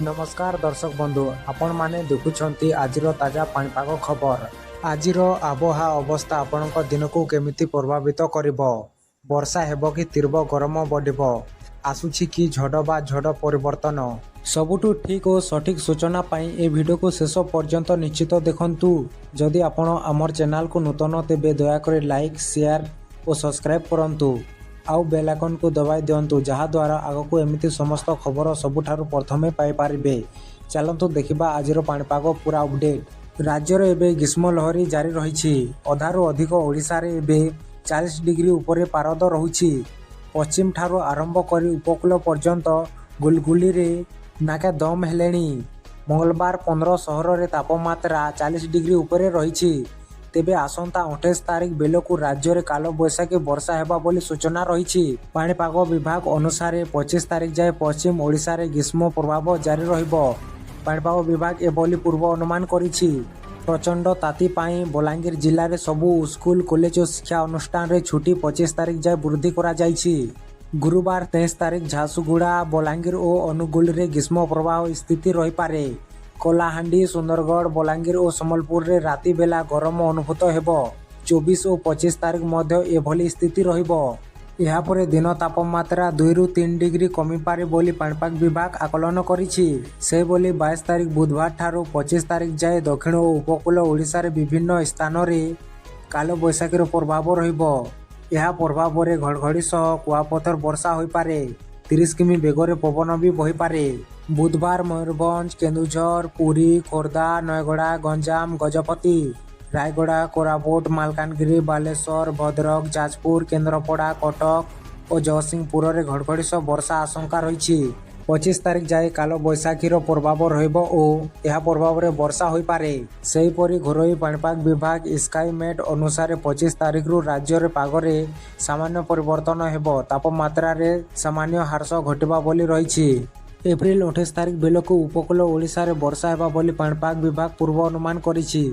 ନମସ୍କାର ଦର୍ଶକ ବନ୍ଧୁ, ଆପଣମାନେ ଦେଖୁଛନ୍ତି ଆଜିର ତାଜା ପାଣିପାଗ ଖବର। ଆଜିର ଆବହାୱା ଅବସ୍ଥା ଆପଣଙ୍କ ଦିନକୁ କେମିତି ପ୍ରଭାବିତ କରିବ? ବର୍ଷା ହେବ କି ତୀବ୍ର ଗରମ ବଢ଼ିବ? ଆସୁଛି କି ଝଡ଼ ବା ଝଡ଼ ପରିବର୍ତ୍ତନ? ସବୁଠୁ ଠିକ୍ ଓ ସଠିକ୍ ସୂଚନା ପାଇଁ ଏ ଭିଡ଼ିଓକୁ ଶେଷ ପର୍ଯ୍ୟନ୍ତ ନିଶ୍ଚିତ ଦେଖନ୍ତୁ। ଯଦି ଆପଣ ଆମର ଚ୍ୟାନେଲକୁ ନୂତନ, ତେବେ ଦୟାକରି ଲାଇକ୍, ସେୟାର ଓ ସବସ୍କ୍ରାଇବ୍ କରନ୍ତୁ ଆଉ ବେଲ୍ ଆଇକନ୍କୁ ଦବାଇ ଦିଅନ୍ତୁ, ଯାହାଦ୍ୱାରା ଆଗକୁ ଏମିତି ସମସ୍ତ ଖବର ସବୁଠାରୁ ପ୍ରଥମେ ପାଇପାରିବେ। ଚାଲନ୍ତୁ ଦେଖିବା ଆଜିର ପାଣିପାଗ ପୁରା ଅପଡେଟ୍। ରାଜ୍ୟରେ ଏବେ ଗ୍ରୀଷ୍ମ ଲହରୀ ଜାରି ରହିଛି। ଅଧାରୁ ଅଧିକ ଓଡ଼ିଶାରେ ଏବେ 40 ଡିଗ୍ରୀ ଉପରେ ପାରଦ ରହୁଛି। ପଶ୍ଚିମଠାରୁ ଆରମ୍ଭ କରି ଉପକୂଳ ପର୍ଯ୍ୟନ୍ତ ଗୁଳୁଗୁଳିରେ ନାକେଦମ ହେଲେଣି। ମଙ୍ଗଳବାର 15 ସହରରେ ତାପମାତ୍ରା 40 ଡିଗ୍ରୀ ଉପରେ ରହିଛି। ତେବେ ଆସନ୍ତା 28 ତାରିଖ ବେଳକୁ ରାଜ୍ୟରେ କାଳବୈଶାଖୀ ବର୍ଷା ହେବ ବୋଲି ସୂଚନା ରହିଛି। ପାଣିପାଗ ବିଭାଗ ଅନୁସାରେ 25 ତାରିଖ ଯାଏ ପଶ୍ଚିମ ଓଡ଼ିଶାରେ ଗ୍ରୀଷ୍ମ ପ୍ରଭାବ ଜାରି ରହିବ। ପାଣିପାଗ ବିଭାଗ ଏଭଳି ପୂର୍ବ ଅନୁମାନ କରିଛି। ପ୍ରଚଣ୍ଡ ତାତି ପାଇଁ ବଲାଙ୍ଗୀର ଜିଲ୍ଲାରେ ସବୁ ସ୍କୁଲ, କଲେଜ ଓ ଶିକ୍ଷା ଅନୁଷ୍ଠାନରେ ଛୁଟି 25 ତାରିଖ ଯାଏ ବୃଦ୍ଧି କରାଯାଇଛି। ଗୁରୁବାର 23 ତାରିଖ ଝାରସୁଗୁଡ଼ା, ବଲାଙ୍ଗୀର ଓ ଅନୁଗୁଳରେ ଗ୍ରୀଷ୍ମ ପ୍ରବାହ ସ୍ଥିତି ରହିପାରେ। କଳାହାଣ୍ଡି, ସୁନ୍ଦରଗଡ଼, ବଲାଙ୍ଗୀର ଓ ସମ୍ବଲପୁରରେ ରାତି ବେଳା ଗରମ ଅନୁଭୂତ ହେବ। 24 ଓ 25 ତାରିଖ ମଧ୍ୟ ଏଭଳି ସ୍ଥିତି ରହିବ। ଏହାପରେ ଦିନ ତାପମାତ୍ରା 2ରୁ 3 ଡିଗ୍ରୀ କମିପାରେ ବୋଲି ପାଣିପାଗ ବିଭାଗ ଆକଳନ କରିଛି। ସେହିଭଳି 22 ତାରିଖ ବୁଧବାର ଠାରୁ 25 ତାରିଖ ଯାଏ ଦକ୍ଷିଣ ଓ ଉପକୂଳ ଓଡ଼ିଶାରେ ବିଭିନ୍ନ ସ୍ଥାନରେ କାଳବୈଶାଖୀର ପ୍ରଭାବ ରହିବ। ଏହା ପ୍ରଭାବରେ ଘଡ଼ଘଡ଼ି ସହ କୁଆପଥର ବର୍ଷା ହୋଇପାରେ। 30 କିମି ବେଗରେ ପବନ ବି ବହିପାରେ। ବୁଧବାର ମୟୂରଭଞ୍ଜ, କେନ୍ଦୁଝର, ପୁରୀ, ଖୋର୍ଦ୍ଧା, ନୟାଗଡ଼, ଗଞ୍ଜାମ, ଗଜପତି, ରାୟଗଡ଼ା, କୋରାପୁଟ, ମାଲକାନଗିରି, ବାଲେଶ୍ୱର, ଭଦ୍ରକ, ଯାଜପୁର, କେନ୍ଦ୍ରାପଡ଼ା, କଟକ ଓ ଜଗତସିଂହପୁରରେ ଘଡ଼ଘଡ଼ି ସହ ବର୍ଷା ଆଶଙ୍କା ରହିଛି। 25 ତାରିଖ ଯାଏ କାଳବୈଶାଖୀର ପ୍ରଭାବ ରହିବ ଓ ଏହା ପ୍ରଭାବରେ ବର୍ଷା ହୋଇପାରେ। ସେହିପରି ଘରୋଇ ପାଣିପାଗ ବିଭାଗ ସ୍କାଇମେଟ୍ ଅନୁସାରେ 25 ତାରିଖରୁ ରାଜ୍ୟରେ ପାଗରେ ସାମାନ୍ୟ ପରିବର୍ତ୍ତନ ହେବ। ତାପମାତ୍ରାରେ ସାମାନ୍ୟ ହ୍ରାସ ଘଟିବ ବୋଲି ରହିଛି। ଏପ୍ରିଲ 28 ତାରିଖ ବେଳକୁ ଉପକୂଳ ଓଡ଼ିଶାରେ ବର୍ଷା ହେବ ବୋଲି ପାଣିପାଗ ବିଭାଗ ପୂର୍ବ ଅନୁମାନ କରିଛି।